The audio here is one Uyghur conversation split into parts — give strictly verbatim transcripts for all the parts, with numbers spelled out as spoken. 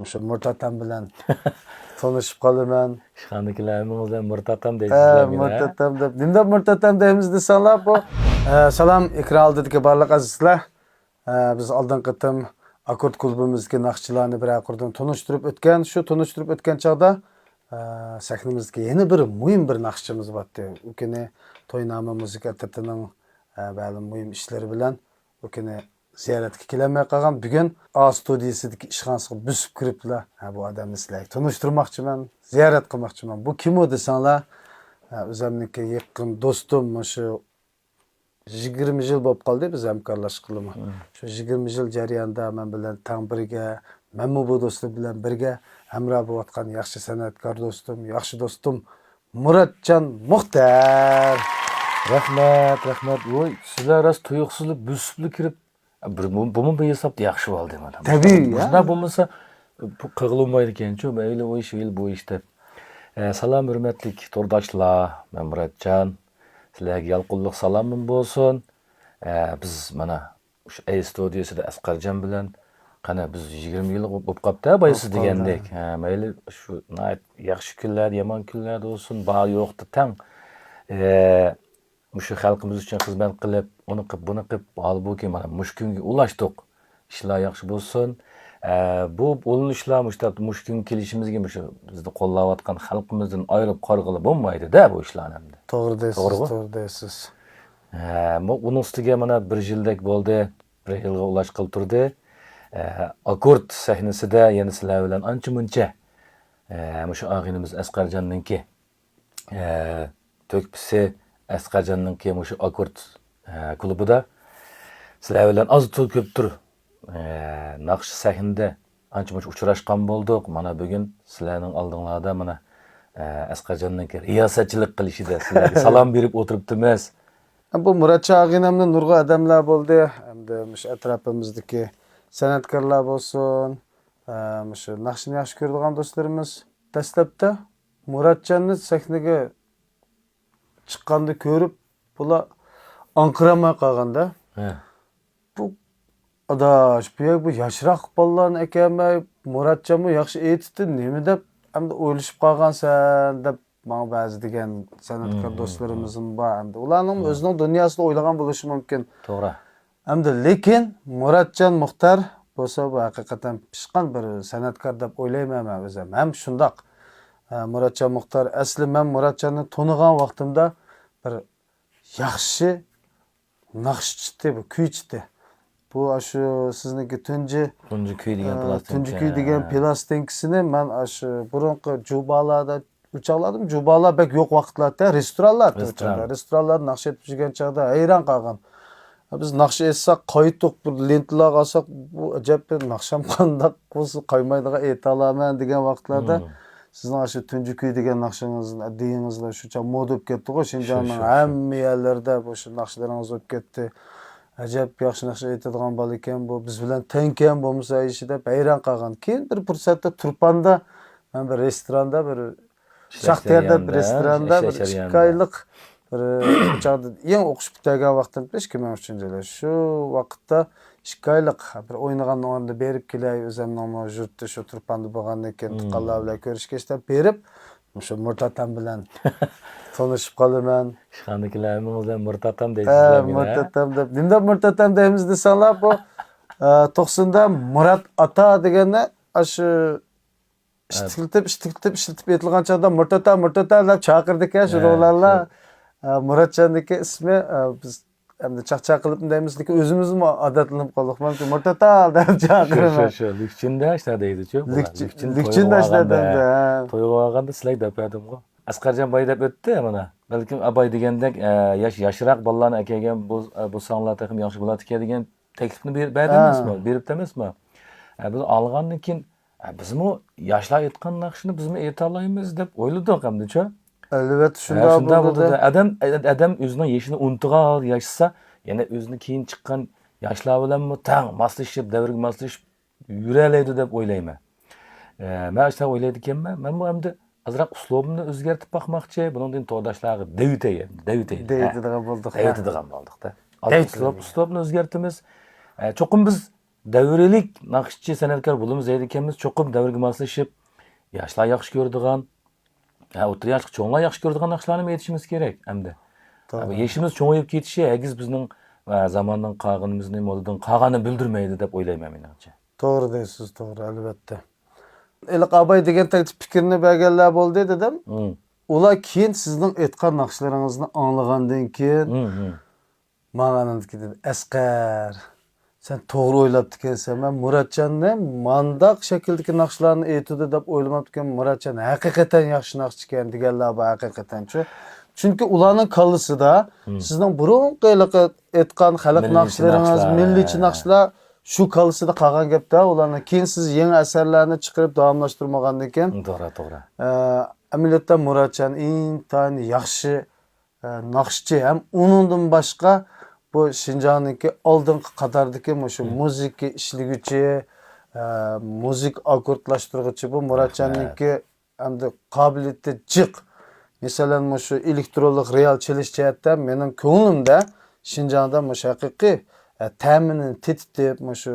مۇشۇ مۇرتەتەم بىلەن تونۇشۇپ قالىمەن. ئىشخانىدىكىلەر ھەممىڭىز بىلەن مۇرتەتەم دەيسىلەر ھە، مېنى، ھە؟ مۇرتەتەم دەپ. نېمىدەپ مۇرتەتەم دەيمىز دېسەڭلار، بۇ. ئە، سالام، ئېكران ئالدىدىكى بارلىق ئەزىزلەر. ئە، بىز ئالدىنقى قېتىم ئاككورد كۇلۇبىمىزدىكى ناخشىچىلارنى بىرەر قۇردىن تونۇشتۇرۇپ ئۆتكەن. شۇ تونۇشتۇرۇپ ئۆتكەن چاغدا، ئە، سەھنىمىزدىكى يەنە بىر مۇھىم بىر ناخشىچىمىز بارتتى. ئۇ كۈنى توينامە مۇزىكا ئەترىتىنىڭ، ئە، مەلۇم مۇھىم ئىشلىرى بىلەن ئۇ كۈنى زىيارەتكە كېلەلمەي قالغان. بۈگۈن ئا ستۇدىيىسىدىكى ئىشخانىسىغا بۆسۈپ كىرىپلا، ھە، بۇ ئادەمنى سىلەرگە تونۇشتۇرماقچىمەن، زىيارەت قىلماقچىمەن. بۇ كىم ئۇ دېسەڭلار، ھە، ئۆزەمنىڭكى يېقىن دوستۇم، مۇشۇ يىگىرمە يىل بولۇپ قالدى بىز ھەمكارلاشقىلىمۇ. مم. شۇ يىگىرمە يىل جەريانىدا مەن بىلەن تەڭ بىرگە، مەنمۇ بۇ دوستلار بىلەن بىرگە ھەمراھ بولۇۋاتقان ياخشى سەنئەتكار دوستۇم، ياخشى دوستۇم مۇراتجان مۇختەر. رەھمەت، رەھمەت. ۋوي، سىلەر راست تۇيۇقسىزلا بۆسۈپلا كىرىپ، بۇ، بۇمۇ بىر ھېسابتا ياخشى بولدى مانا. تەبىئىي، مۇشۇنداق بولمىسا، بۇ قىلغىلى بولمايدىكەنچۇ، مەيلى ئۇ ئىش، مەيلى بۇ ئىش دەپ. ئە، سالام، ھۆرمەتلىك تورداشلار، مەن مۇراتجان. سىلەرگە يالقۇنلۇق سالامىم بولسۇن. ئە، بىز مانا شۇ ئەي ستۇدىيىسىدا ئەسقەرجان بىلەن، قېنى، بىز يىگىرمە يىل بولۇپ قاپتۇ، بايىسى دېگەندەك. ھە، مەيلى شۇ ناھايىتى ياخشى كۈنلەردە، يامان كۈنلەردە بولسۇن، بار يوقتا تەڭ. ئە، مۇشۇ خەلقىمىز ئۈچۈن خىزمەت قىلىپ، ئۇنى قىپ، بۇنى قىپ، ھالبۇكى، مانا، مۇشۇ كۈنگە ئۇلاشتۇق. ئىشلار ياخشى بولسۇن. ئە، بۇ ئۇلىنىشلار مۇشۇ، مۇشۇ كۈنگە كېلىشىمىزگە مۇشۇ بىزنى قوللاۋاتقان خەلقىمىزدىن ئايرىپ قارىغىلى بولمايدۇ-دە، بۇ ئىشلارنى ئەمدى. توغرا دەيسىز، توغرىغۇ؟ توغرا دەيسىز. ھە، مۇ-، ئۇنىڭ ئۈستىگە مانا بىر يىلدەك بولدى، بىر يىلغا ئۇلاشقىلى تۇردى. ئە، ئاككورد سەھنىسىدە يەنە سىلەر بىلەن ئانچە-مۇنچە، ئە، مۇشۇ ئاغىنىمىز ئەسقەرجاننىڭكى ئە، تۆھپىسى ئەسقەرجاننىڭكى مۇشۇ ئاككورد، ئە، كۇلۇبىدا سىلەر بىلەن ئاز-تولا كۆپتۇر، ئە، ناخشا سەھنىدە ئانچە-مۇنچە ئۇچراشقان بولدۇق. مانا بۈگۈن سىلەرنىڭ ئالدىڭلاردا مانا، ئە، ئەسقەرجاننىڭكى رىياسەتچىلىك قىلىشىدا سىلەرگە سالام بېرىپ ئولتۇرۇپتىمىز. بۇ مۇراتجان ئاغىنەمدىن نۇرغۇن ئادەملەر بولدى. ئەمدى مۇشۇ ئەتراپىمىزدىكى سەنئەتكارلار بولسۇن، ئە، مۇشۇ ناخشىنى ياخشى كۆرىدىغان دوستلىرىمىز. دەسلەپتە مۇراتجاننى سەھنىگە چىققاندا كۆرۈپ، بۇلار ئاڭقىرالماي قالغاندا. ھە. بۇ، ئاداش، بۇ يەر، بۇ ياشراق بالىلارنى ئەكەلمەي، مۇراتجانمۇ ياخشى ئېيتىپتۇ، نېمە دەپ ئەمدى ئويلىشىپ قالغانسەن دەپ ماڭا بەزى دېگەن سەنئەتكار دوستلىرىمىزمۇ بار. ئەمدى ئۇلارنىڭمۇ ئۆزىنىڭ دۇنياسىدا ئويلىغان بولۇشى مۇمكىن. توغرا. ئەمدى لېكىن مۇراتجان مۇختەر بولسا، بۇ ھەقىقەتەن پىشقان بىر سەنئەتكار دەپ ئويلايمەن مەن ئۆزۈم. ھەم شۇنداق. ئە، مۇراتجان مۇختەر، ئەسلى مەن مۇراتجاننى تونۇغان ۋاقتىمدا بىر ياخشى ناخشىچىتى، بۇ كۈيچىتى. بۇ ئاشۇ سىزنىڭكى تۇنجى، تۇنجى كۈي دېگەن ئە، پىلاستىنكا. تۇنجى كۈي دېگەن پىلاستىنكىسىنى مەن ئاشۇ بۇرۇنقى جۇبالاردا، ئۇ چاغلاردىمۇ جۇبالار بەك يوق ۋاقىتلاردا، رېستورانلار ئۇ چاغدا. رېستورانلاردا ناخشا ئېيتىپ يۈرگەن چاغدا ھەيران قالغان. بىز ناخشا ئېيتساق، قايتۇق بىر لېنتىلارغا ئالساق، بۇ ئەجەب بىر ناخشام قانداق بولسا قايمايدىغان ئېيتالايمەن دېگەن ۋاقىتلاردا، سىزنىڭ ئاشۇ تۇنجى كۈي دېگەن ناخشىڭىزنى دېگىنىڭىزلا شۇ چاغ مودا بولۇپ كەتتىغۇ، شىنجاڭنىڭ ھەممە يەرلىرىدە بۇ شۇ ناخشىلىرىڭىز بولۇپ كەتتى. ئەجەب ياخشى ناخشا ئېيتىدىغان بالا ئىكەن بۇ، بىز بىلەن تەڭكەن بولمىسا ئىشى دەپ ھەيران قالغان. كېيىن بىر پۇرسەتتە تۇرپاندا مەن بىر رېستوراندا بىر شاختيەر دەپ رېستوراندا بىر ئىككى ئايلىق بىر، ئۇ چاغدا يېڭى ئوقۇش پۈتتۈرگەن ۋاقتىم، ئىككى مىڭ ئۈچىنچى يىلى. شۇ ۋاقىتتا ئىككى ئايلىق بىر ئوينىغان ئورنىدا بېرىپ كېلەي، ئۆزۈمنىڭمۇ يۇرتى شۇ تۇرپاندا بولغاندىن كېيىن تۇغقانلار بىلەن كۆرۈشكەچ دەپ بېرىپ، مۇشۇ مۇرتەتەم بىلەن تونۇشۇپ قالىمەن. ئىشخانىدىكىلەر ھەممىڭىز بىلەن مۇرتەتەم دەيسىلەر مېنى، ھە؟ مۇرتەتەم دەپ. نېمە دەپ مۇرتەتەم دەيمىز دېسەڭلار، بۇ، ئە، توقساندا مۇرات ئاتا دېگەننى ئاشۇ ئىشلىتىپ، ئىشلىتىپ، ئىشلىتىپ ئېيتىلغان چاغدا مۇرتەتا، مۇرتاتا دەپ چاقىرىدىكەن شۇ روھلارلار. ئە، مۇراتجاننىڭكى ئىسمى، ئە، بىز ئەمدى چاقچاق قىلىپ دەيمىز، لېكىن ئۆزىمىزمۇ ئادەتلىنىپ قالدۇق. مەنمۇ مۇرتاتا دەپ چاقىرىمەن. شۇ، شۇ، شۇ. لۈكچىندا شۇنداق دەيدىچۇ. لۈكچىن، لۈكچىن تويغا بارغاندا، ھە. تويغا بارغاندا سىلەرگە دەپ بەردىمغۇ. ئەسقەرجان باي دەپ ئۆتتى مانا. بەلكىم ئاباي دېگەندەك، ئە، ياش، ياشراق بالىلارنى ئەكەلگەن بول-، ئە، بولساڭلار تېخىمۇ ياخشى بولاتتىكەن دېگەن تەكلىپنى بېر-، بەردى ئەمەسمۇ؟ بېرىپتۇ ئەمەسمۇ؟ ئە، بىز ئالغاندىن كېيىن، ئە، بىزمۇ ياشلار ئېيتقان ناخشىنى بىزمۇ ئېيتالايمىز دەپ ئويلىدۇق ئەمدىچۇ. ئەلۋەتتە، شۇنداق بولىدۇ. ئادەم، ئادەم ئۆزىنىڭ يېشىنى ئۇنتۇغان ھالدا ياشىسا، يەنە ئۆزىنىڭ كېيىن چىققان ياشلار بىلەنمۇ تەڭ ماسلىشىپ، دەۋرگە ماسلىشىپ يۈرەلەيدۇ دەپ ئويلايمەن. ئە، مەن ئاشۇنداق ئويلايدىكەنمەن. مەنمۇ ئەمدى ئازراق ئۇسلۇبۇمنى ئۆزگەرتىپ باقماقچى. بۇنىڭدىن تورداشلارغا دەۋېتەي، دەۋېتەي. دەۋېتىدىغان بولدۇق، ھە. دەۋېتىدىغان بولدۇق-دە. ئۇسلۇب، ئۇسلۇبنى ئۆزگەرتىمىز. ئە، چوقۇم بىز دەۋرلىك ناخشىچى، سەنئەتكار بولىمىز دەيدىكەنمىز، چوقۇم دەۋرگە ماسلىشىپ، ياشلار ياخشى كۆرىدىغان، ھە، ئوتتۇرا ياشلىق، چوڭلار ياخشى كۆرىدىغان ناخشىلارنىمۇ ئېيتىشىمىز كېرەك ئەمدى. توغرا. يېشىمىز چوڭىيىپ كېتىشى ھەرگىز بىزنىڭ، ھە، زاماندىن قالغىنىمىزنى، مودىدىن قالغاننى بىلدۈرمەيدۇ دەپ ئويلايمەن مېنىڭچە. توغرا دەيسىز، توغرا، ئەلۋەتتە. ھېلىقى ئاباي دېگەن تەكلىپ پىكىرنى بەرگەنلەر بولدى دېدىم. مم. ئۇلار كېيىن سىزنىڭ ئېيتقان ناخشىلىرىڭىزنى ئاڭلىغاندىن كېيىن، مم، مم. ماڭا ئاندىن كېيىن دېدى، «ئەسقەر، سەن توغرا ئويلاپتىكەنسەن، مەن مۇراتجاننى مانداق شەكىلدىكى ناخشىلارنى ئېيتىدۇ دەپ ئويلىماپتىكەنمەن، مۇراتجان ھەقىقەتەن ياخشى ناخشىچىكەن» دېگەنلەر بار ھەقىقەتەنچۇ. چۈنكى ئۇلارنىڭ كاللىسىدا، مم، سىزنىڭ بۇرۇنقى ھېلىقى ئېيتقان خەلق، مىللىيچى ناخشىلىرىڭىز، ناخشىلار، مىللىيچى ناخشىلار شۇ كاللىسىدا قالغان گەپتە ئۇلارنىڭ. كېيىن سىز يېڭى ئەسەرلەرنى چىقىرىپ داۋاملاشتۇرمىغاندىن كېيىن، توغرا، توغرا، ئە، ئەمەلىيەتتە مۇراتجان ئىنتايىن ياخشى، ئە، ناخشىچى ھەم ئۇنىڭدىن باشقا بۇ شىنجاڭنىڭكى ئالدىنقى قاتاردىكى مۇشۇ، مم، مۇزىكا ئىشلىگۈچى، ئە، مۇزىكا ئاككوردلاشتۇرغۇچى بۇ مۇراتجاننىڭكى ئەمدى قابىلىيىتى جىق. مەسىلەن، مۇشۇ ئېلېكترونلۇق رېئال چېلىش جەھەتتە مېنىڭ كۆڭلۈمدە شىنجاڭدا مۇشۇ ھەقىقىي، ئە، تەمىنى تېتىتىپ، مۇشۇ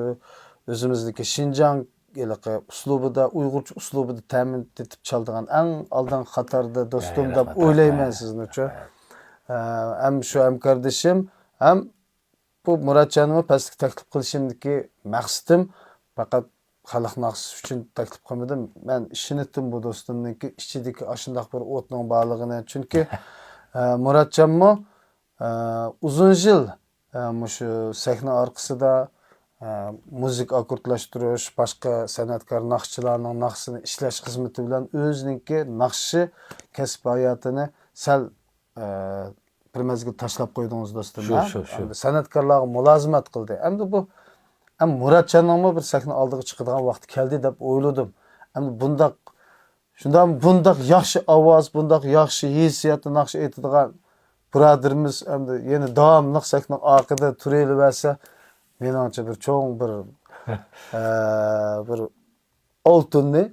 ئۆزىمىزدىكى شىنجاڭ ھېلىقى ئۇسلۇبىدا، ئۇيغۇرچە ئۇسلۇبىدا تەمىنى تېتىپ چالىدىغان ئەڭ ئالدىنقى قاتاردا دوستۇم، ئەي، دەپ رەھمەت، ئويلايمەن، رەھمەت، سىزنىچۇ. رەھمەت. ئە، ھەم شۇ ھەمكاردىشىم، ھەم بۇ مۇراتجاننىمۇ پەسلىككە تەكلىپ قىلىشىمدىكى مەقسىتىم پەقەت خەلق ناخشىسى ئۈچۈن تەكلىپ قىلمىدىم. مەن ئىشىنەتتىم بۇ دوستۇمنىڭكى ئىچىدىكى ئاشۇنداق بىر ئوتنىڭ بارلىقىنى. چۈنكى، ئە، مۇراتجانمۇ، ئە، ئۇزۇن يىل، ئە، مۇشۇ سەھنە ئارقىسىدا، ئە، مۇزىكا ئاككوردلاشتۇرۇش، باشقا سەنئەتكار ناخشىچىلارنىڭ ناخشىسىنى ئىشلەش خىزمىتى بىلەن ئۆزىنىڭكى ناخشىچى كەسىپ ھاياتىنى سەل ئە، بىر مەزگىل تاشلاپ قويدىڭىز دوستۇم، شۇ، ھە؟ شۇ، شۇ. ئەمدى سەنئەتكارلارغا مۇلازىمەت قىلدى. ئەمدى بۇ، ئەم، مۇراتجاننىڭمۇ بىر سەھنە ئالدىغا چىقىدىغان ۋاقتى كەلدى دەپ ئويلىدىم. ئەمدى بۇنداق، شۇنداق، بۇنداق ياخشى ئاۋاز، بۇنداق ياخشى ھېسسىياتتا ناخشا ئېيتىدىغان بۇرادىرىمىز ئەمدى يەنە داۋاملىق سەھنىنىڭ ئارقىدا تۇرۇۋېلىۋەرسە، مېنىڭچە بىر چوڭ بىر، ئە، بىر ئالتۇننى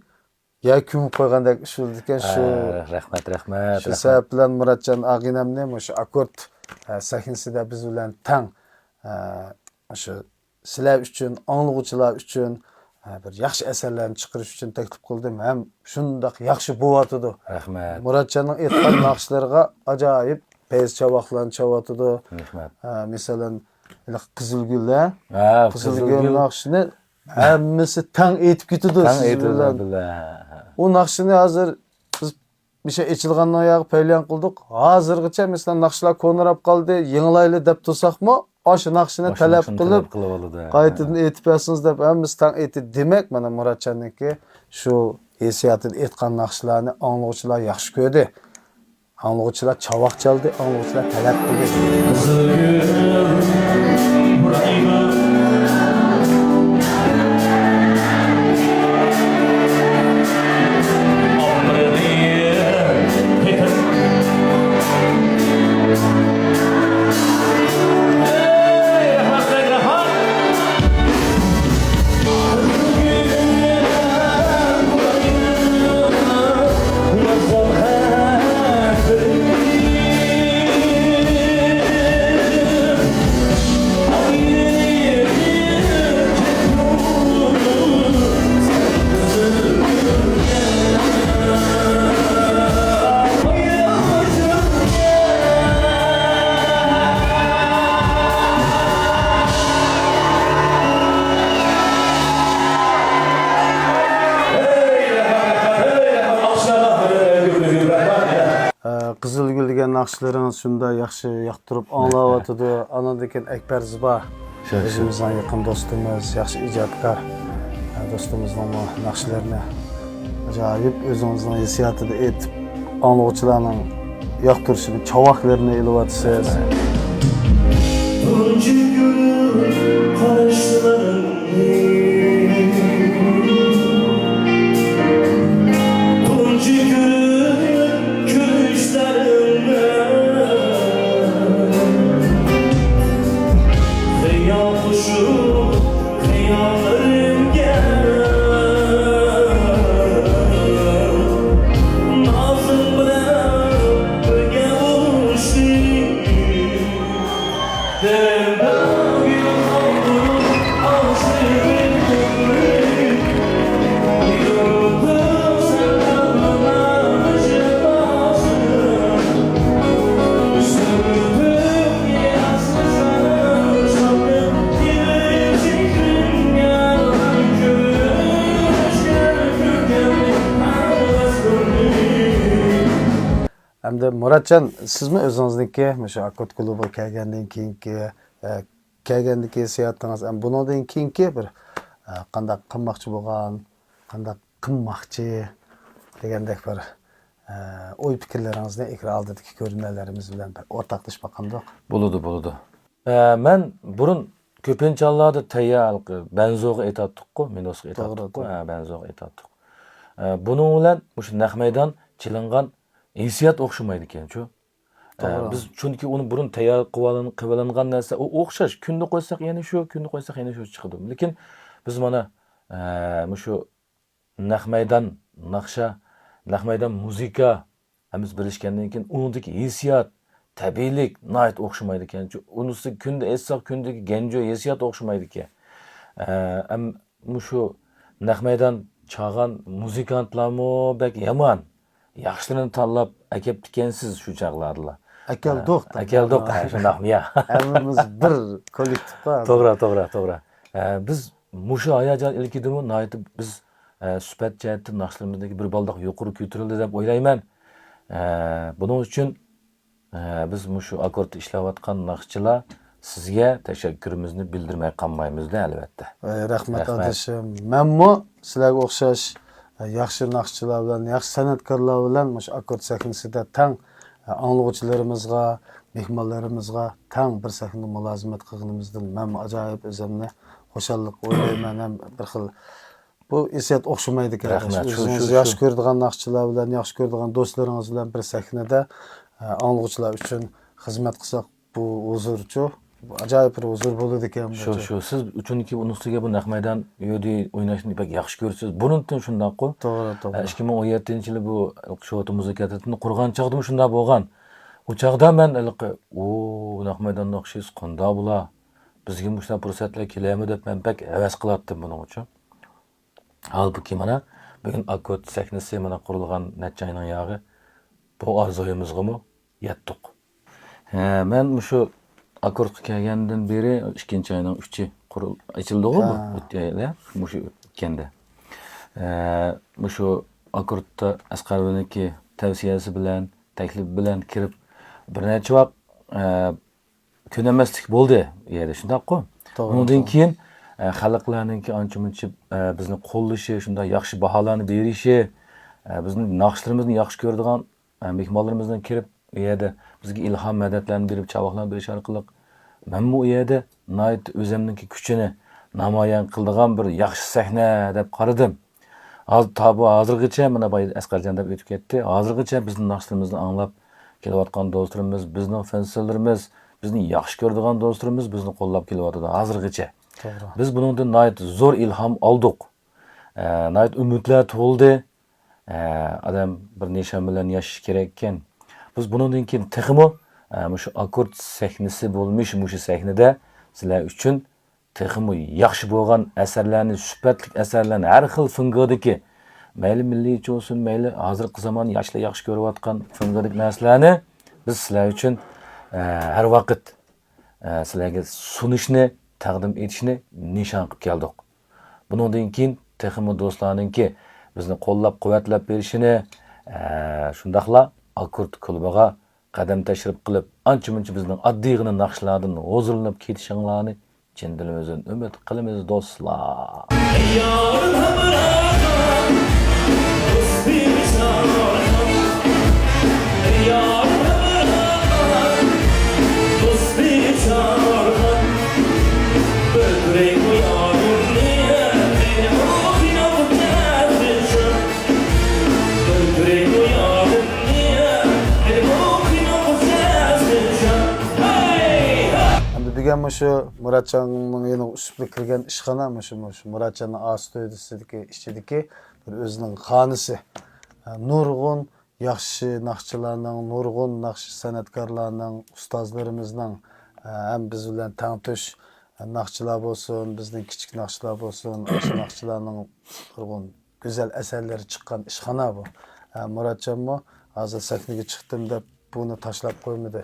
يەرگە كۆمۈپ قويغاندەك ئىش بولىدىكەن شۇ. ھە، رەھمەت، رەھمەت، شۇ رەھمەت. سەۋەب بىلەن مۇراتجان ئاغىنەمنى مۇشۇ ئاككورد، ھە، سەھنىسىدە بىز بىلەن تەڭ، ھە، مۇشۇ سىلەر ئۈچۈن، ئاڭلىغۇچىلار ئۈچۈن، ھە، بىر ياخشى ئەسەرلەرنى چىقىرىش ئۈچۈن تەكلىپ قىلدىم ھەم شۇنداق ياخشى بوۋاتىدۇ. رەھمەت. مۇراتجاننىڭ ئېيتقان ناخشىلىرىغا ئاجايىپ پەيز چاۋاقلارنى چاۋاتىدۇ. رەھمەت. ھە، مەسىلەن، ھېلىقى قىزىلگۈللەر. ھە، قىزىلگۈل قىزىلگۈل. ناخشىنى ھەممىسى تەڭ ئېيتىپ كېتىدۇ، تەڭ سىز ئېيتىدۇ بىلەن. بىلەن. ھە، ھە. ئۇ ناخشىنى ھازىر بىز مىشە ئېچىلغاننىڭ ياغى پەيلان قىلدۇق. ھازىرغىچە، مەسىلەن، ناخشىلار كونىراپ قالدى، يېڭىلايلى دەپ تۇرساقمۇ، ئاشۇ ناخشىنى ئاشۇ تەلەپ ناخشىنى قىلىپ، تەلەپ قىلىۋالىدۇ. قايتىدىن ئېيتىپ بەرسىڭىز دەپ ھەممىسى تەڭ ئېيتتى. دېمەك، مانا مۇراتجاننىڭكى شۇ ھېسسىياتىدا ئېيتقان ناخشىلارنى ئاڭلىغۇچىلار ياخشى كۆردى. ئاڭلىغۇچىلار چاۋاك چالدى، ئاڭلىغۇچىلار تەلەپ قىلدى. قىزىل گۈل پۇرايمەن. ئە، قىزىلگۈل دېگەن ناخشىلىرىڭىز شۇنداق ياخشى ياقتۇرۇپ ئاڭلاۋاتىدۇ. ئانىڭدىن كېيىن ئەكبەر زىبا، شۇ، شۇ. ئۆزىمىزنىڭ يېقىن دوستىمىز، ياخشى ئىجادكار، ئە، دوستىمىزنىڭمۇ ناخشىلىرىنى ئاجايىپ ئۆزىڭىزنىڭ ھېسسىياتىدا ئېيتىپ، ئاڭلىغۇچىلارنىڭ ياقتۇرۇشىنى، چاۋاكلىرىنى ئېلىۋاتىسىز. تۇنجى كۈن قاراشلىرىڭنى، تۇنجى كۈن كۆرۈشلىرىڭنى، خىيال قۇشۇپ خىياللىرىمگە نازىڭ بىلەن بىرگە ئۇرۇشتى. دىلبەر گۈل قالدۇرۇپ ئاشىق ئەمدى مۇراتجان، سىزمۇ ئۆزىڭىزنىڭكى مۇشۇ ئاككورد كۇلۇبىغا كەلگەندىن كېيىنكى، ئە، كەلگەندىكى ھېسسىياتىڭىز، ئەم، بۇنىڭدىن كېيىنكى بىر، ئە، قانداق قىلماقچى بولغان، قانداق قىلماقچى دېگەندەك بىر، ئە، ئوي پىكىرلىرىڭىزنى ئېكران ئالدىدىكى كۆرۈرمەنلىرىمىز بىلەن بىر ئورتاقلىشىپ باقامدۇق؟ بولىدۇ، بولىدۇ. ئە، مەن بۇرۇن كۆپىنچە ھاللاردا تەييار ھېلىقى بەنزوغا ئېيتاتتۇققۇ، مىنوسقا توغرا، ئېيتاتتۇققۇ، توغرا. ھە، بەنزوغا ئېيتاتتۇق. ئە، بۇنىڭ بىلەن مۇشۇ نەق مەيدان چېلىنغان ھېسسىيات ئوخشىمايدىكەنچۇ. ئە، توغرا. بىز چۈنكى ئۇنى بۇرۇن تەييار قىلىۋالىن-، قىلىۋېلىنغان نەرسە، ئۇ ئوخشاش. كۈندە قويساق يەنە شۇ، كۈندە قويساق يەنە شۇ چىقىدۇ. لېكىن بىز مانا، ئە، مۇشۇ نەق مەيدان ناخشا، نەق مەيدان مۇزىكا ھەممىسى بىرلەشكەندىن كېيىن ئۇنىڭدىكى ھېسسىيات، تەبىئىيلىك ناھايىتى ئوخشىمايدىكەنچۇ. ئۇنىسى كۈندە ئېيتساق، كۈندىكى گەنجۇ ھېسسىيات ئوخشىمايدىكەن. ئە، ئەم، مۇشۇ نەق مەيدان چالغان مۇزىكانتلارمۇ بەك يامان. ياخشىلىرىنى تاللاپ ئەكەپتىكەنسىز شۇ چاغلاردىلا. ئەكەلدۇق. ئە، ئەكەلدۇق، ھە، شۇنداقمۇ يا؟ ھەممىمىز بىر كوللېكتىپقا. توغرا، توغرا، توغرا. ئە، بىز مۇشۇ ھاياجان ئىلكىدىمۇ ناھايىتى بىز، ئە، سۈپەت جەھەتتىن ناخشىلىرىمىزدىكى بىر بالداق يۇقىرى كۆتۈرۈلدى دەپ ئويلايمەن. ئە، بۇنىڭ ئۈچۈن، ئە، بىز مۇشۇ ئاككوردتا ئىشلەۋاتقان ناخشىچىلار سىزگە تەشەككۈرىمىزنى بىلدۈرمەي قالمايمىز-دە، ئەلۋەتتە. ئەي، رەھمەت، رەھمەت. ئادىشىم. مەنمۇ سىلەرگە ئوخشاش، ئە، ياخشى ناخشىچىلار بىلەن، ياخشى سەنئەتكارلار بىلەن مۇشۇ ئاككورد سەھنىسىدە تەڭ، ئە، ئاڭلىغۇچىلىرىمىزغا، مېھمانلىرىمىزغا تەڭ بىر سەھنىدە مۇلازىمەت قىلغىنىمىزدىن مەنمۇ ئاجايىپ ئۆزۈمنى خۇشاللىق ئويلايمەن ھەم بىر خىل بۇ ھېسسىيات ئوخشىمايدىكەن. رەھمەت. شۇ، شۇ، ئۆزىڭىز شۇ، ياخشى شۇ. كۆرىدىغان ناخشىچىلار بىلەن، ياخشى كۆرىدىغان دوستلىرىڭىز بىلەن بىر سەھنىدە، ئە، ئاڭلىغۇچىلار ئۈچۈن خىزمەت قىلساق، بۇ ھۇزۇرچۇ، بۇ ئاجايىپ بىر ھۇزۇر بولىدىكەن شۇ، بۇچۇ. شۇ. سىز ئۈچۈنكى ئۇنىڭ ئۈستىگە بۇ نەق مەيدان يودى ئويناشنى بەك ياخشى كۆرىسىز. بۇرۇنتىن شۇنداققۇ. توغرا، توغرا. ئە، ئىككى مىڭ ئون يەتتىنچى يىلى بۇ شوتا مۇزىكا تەتىلىنى قۇرغان چاغدىمۇ شۇنداق بولغان. ئۇ چاغدا مەن ھېلىقى، ئۇ، نەق مەيدان ناخشىسى قانداق بولا؟ بىزگە مۇشۇنداق پۇرسەتلەر كېلەرمۇ دەپ مەن بەك ھەۋەس قىلاتتىم بۇنىڭ ئۈچۈن. ھالبۇكى، مانا، بۈگۈن ئاككورد سەھنىسى، مانا، قۇرۇلغان نەچچە ئاينىڭ ياغى بۇ ئارزۇيىمىزغىمۇ يەتتۇق. ھە، مەن مۇشۇ ئاككوردقا كەلگەندىن بېرى، ئىككىنچى ئاينىڭ ئۈچى قۇرۇل-، ئېچىلدىغۇ بۇ؟ ھە. ئۆت-، ئە، مۇشۇ ئۆتكەندە. ھە، مۇشۇ ئاككوردتا ئەسقەر بىلەنكى تەۋسىيەسى بىلەن، تەكلىپى بىلەن كىرىپ، بىر نەچچە ۋاق، ئە، كۆنەلمەسلىك بولدى ئۇ يەردە، شۇنداققۇ؟ توغرا، ئۇنىڭدىن توغرا. كېيىن، ئە، خەلقلەرنىڭكى ئانچە-مۇنچە، ئە، بىزنى قوللىشى، شۇنداق ياخشى باھالارنى بېرىشى، ئە، بىزنىڭ ناخشىلىرىمىزنى ياخشى كۆرىدىغان، ئە، مېھمانلىرىمىزنىڭ كىرىپ، ئۇ يەردە بىزگە ئىلھام، مەدەتلەرنى بېرىپ، چاۋاكلارنى بېرىشى ئارقىلىق، مەنمۇ ئۇ يەردە ناھايىتى ئۆزۈمنىڭكى كۈچىنى نامايان قىلىدىغان بىر ياخشى سەھنە دەپ قارىدىم. ھاز-، تا بۇ ھازىرغىچە، مانا، بايا ئەسقەرجان دەپ ئۆتۈپ كەتتى. ھازىرغىچە بىزنىڭ ناخشىلىرىمىزنى ئاڭلاپ كېلىۋاتقان دوستلىرىمىز، بىزنىڭ فېنسىلىرىمىز، بىزنى ياخشى كۆرىدىغان دوستلىرىمىز بىزنى قوللاپ كېلىۋاتىدۇ ھازىرغىچە. توغرا. بىز بۇنىڭدىن ناھايىتى زور ئىلھام ئالدۇق. ئە، ناھايىتى ئۈمىدلەر تۇغۇلدى. ئە، ئادەم بىر نىشان بىلەن ياشىشى كېرەك ئىكەن. بىز بۇنىڭدىن كېيىن تېخىمۇ، ئە، مۇشۇ ئاككورد سەھنىسى بولمىش مۇشۇ سەھنىدە سىلەر ئۈچۈن تېخىمۇ ياخشى بولغان ئەسەرلەرنى، سۈپەتلىك ئەسەرلەرنى، ھەر خىل فېڭگېدىكى، مەيلى مىللىيچە بولسۇن، مەيلى ھازىرقى زامان ياشلار ياخشى كۆرۈۋاتقان فېڭگېدىكى نەرسىلەرنى بىز سىلەر ئۈچۈن، ئە، ھەر ۋاقىت، ئە، سىلەرگە سۇنۇشنى، تەقدىم ئېتىشنى نىشان قىلىپ كەلدۇق. بۇنىڭدىن كېيىن تېخىمۇ دوستلارنىڭكى بىزنى قوللاپ-قۇۋۋەتلەپ بېرىشىنى، ئە، شۇنداقلا ئاككورد كۇلۇبىغا قەدەم تەشرىپ قىلىپ، ئانچە-مۇنچە بىزنىڭ ئاددىيغىنا ناخشىلاردىن ھۇزۇرلىنىپ كېتىشىڭلارنى چىن دىلىمىزدىن ئۈمىد قىلىمىز، دوستلار. يارىم ھەمراھىم، دوستۇم جانىم. يارىم ھەمراھىم، دوستۇم جانىم. بىلدۈرەيمۇ يارىمنى، مېنىمۇ قىيناپ كەتتىڭ. ئەمدى بۈگۈن مۇشۇ مۇراتجاننىڭ يەنە ئۈستىگە كىرگەن ئىشخانا، مۇشۇ، مۇشۇ مۇراتجاننىڭ ئا ستۇدىيىسىدىكى ئىچىدىكى بىر ئۆزىنىڭ خانىسى. نۇرغۇن ياخشى ناخشىچىلارنىڭ، نۇرغۇن ناخشا سەنئەتكارلارنىڭ، ئۇستازلىرىمىزنىڭ، ھەم بىز بىلەن تەڭتۇش ناخشىچىلار بولسۇن، بىزنىڭ كىچىك ناخشىچىلار بولسۇن، ئاشۇ ناخشىچىلارنىڭ نۇرغۇن گۈزەل ئەسەرلىرى چىققان ئىشخانا بۇ. ھە، مۇراتجانمۇ ھازىر سەھنىگە چىقتىم دەپ بۇنى تاشلاپ قويمىدى.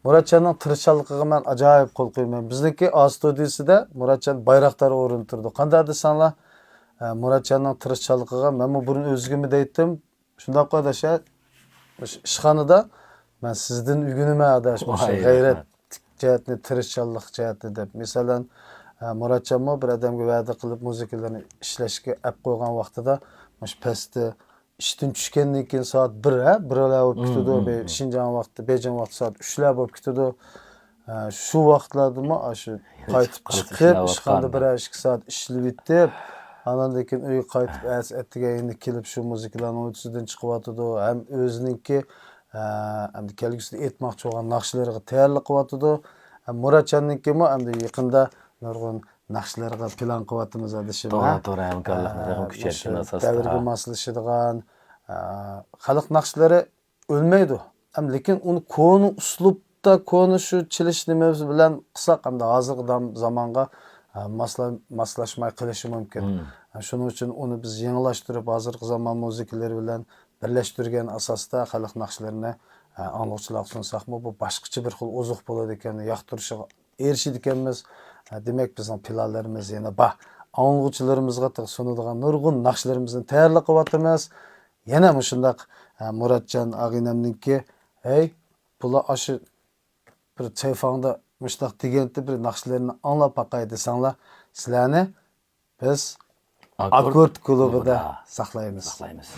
مۇراتجاننىڭ تىرىشچانلىقىغا مەن ئاجايىپ قول قويىمەن. بىزنىڭكى ئا ستۇدىيىسىدە مۇراتجان بايراقدار ئورۇندا تۇرىدۇ. قانداق دېسەڭلار، ھە، مۇراتجاننىڭ تىرىشچانلىقىغا مەنمۇ بۇرۇن ئۆزۈمگىمۇ دەيتتىم. شۇنداققۇ ئاداش، ھە؟ مۇشۇ ئىشخانىدا مەن سىزدىن ئۆگىنىمەن ئاداش، مۇشۇ غەيرەت جەھەتنى، تىرىشچانلىق جەھەتنى دەپ. مىسالەن، ئە، مۇراتجانمۇ بىر ئادەمگە ۋەدە قىلىپ مۇزىكىلىرىنى ئىشلەشكە ئەپ قويغان ۋاقتىدا مۇشۇ پەستە ئىشتىن چۈشكەندىن كېيىن سائەت بىر، ھە، بىرلەر بولۇپ كېتىدۇ. شىنجاڭ ۋاقتى، بېيجىڭ ۋاقتى سائەت ئۈچلەر بولۇپ كېتىدۇ. ئە، شۇ ۋاقىتلاردىمۇ ئاشۇ قايتىپ چىقىپ، ئىشخانىدا بىرەر ئىككى سائەت ئىشلىۋېتىپ، ئاندىن كېيىن ئۆيگە قايتىپ، ئەتە، ئەتىگەن يەنە كېلىپ شۇ مۇزىكىلارنىڭ ئويتىسىدىن چىقىۋاتىدۇ. ھەم ئۆزىنىڭكى، ئە، ئەمدى كەلگۈسىدە ئېيتماقچى بولغان ناخشىلىرىغا تەييارلىق قىلىۋاتىدۇ. ھەم مۇراتجاننىڭكىمۇ ئەمدى يېقىندا نۇرغۇن ناخشىلىرىغا پىلان قىلىۋاتىمىز، ئادىشىم. توغرا، ھە؟ توغرا، ھەمكارلىقنى ئە، تېخىمۇ كۈچەيتكەن ئاساستا. دەۋرگە ماسلىشىدىغان، ئە، خەلق ناخشىلىرى ئۆلمەيدۇ. ھەم لېكىن ئۇنى كونا ئۇسلۇبتا، كونا شۇ چېلىش نېمىسى بىلەن قىلساق، ئەمدى ھازىرقى دام-، زامانغا، ئە، ماسلا-، ماسلاشماي قېلىشى مۇمكىن. ئە، شۇنىڭ ئۈچۈن ئۇنى بىز يېڭىلاشتۇرۇپ، ھازىرقى زامان مۇزىكىلىرى بىلەن بىرلەشتۈرگەن ئاساستا خەلق ناخشىلىرىنى، ئە، ئاڭلىغۇچىلارغا سۇنساقمۇ، بۇ باشقىچە بىر خىل ئوزۇق بولىدىكەن، ياقتۇرۇشىغا ئېرىشىدىكەنمىز. ئە، دېمەك، بىزنىڭ پىلانلىرىمىز يەنە بار. ئاڭلىغۇچىلىرىمىزغا تېخى سۇنىدىغان نۇرغۇن ناخشىلىرىمىزنى تەييارلىق قىلىۋاتىمىز. يەنە مۇشۇنداق، ئە، مۇراتجان ئاغىنەمنىڭكى، ھەي، بۇلار ئاشۇ بىر چايفاڭدا مۇشۇنداق دېگەنتى، بىر ناخشىلىرىنى ئاڭلاپ باقاي دېسەڭلار، سىلەرنى بىز ئاكورد كۇلۇبىدا ساقلايمىز. ساقلايمىز.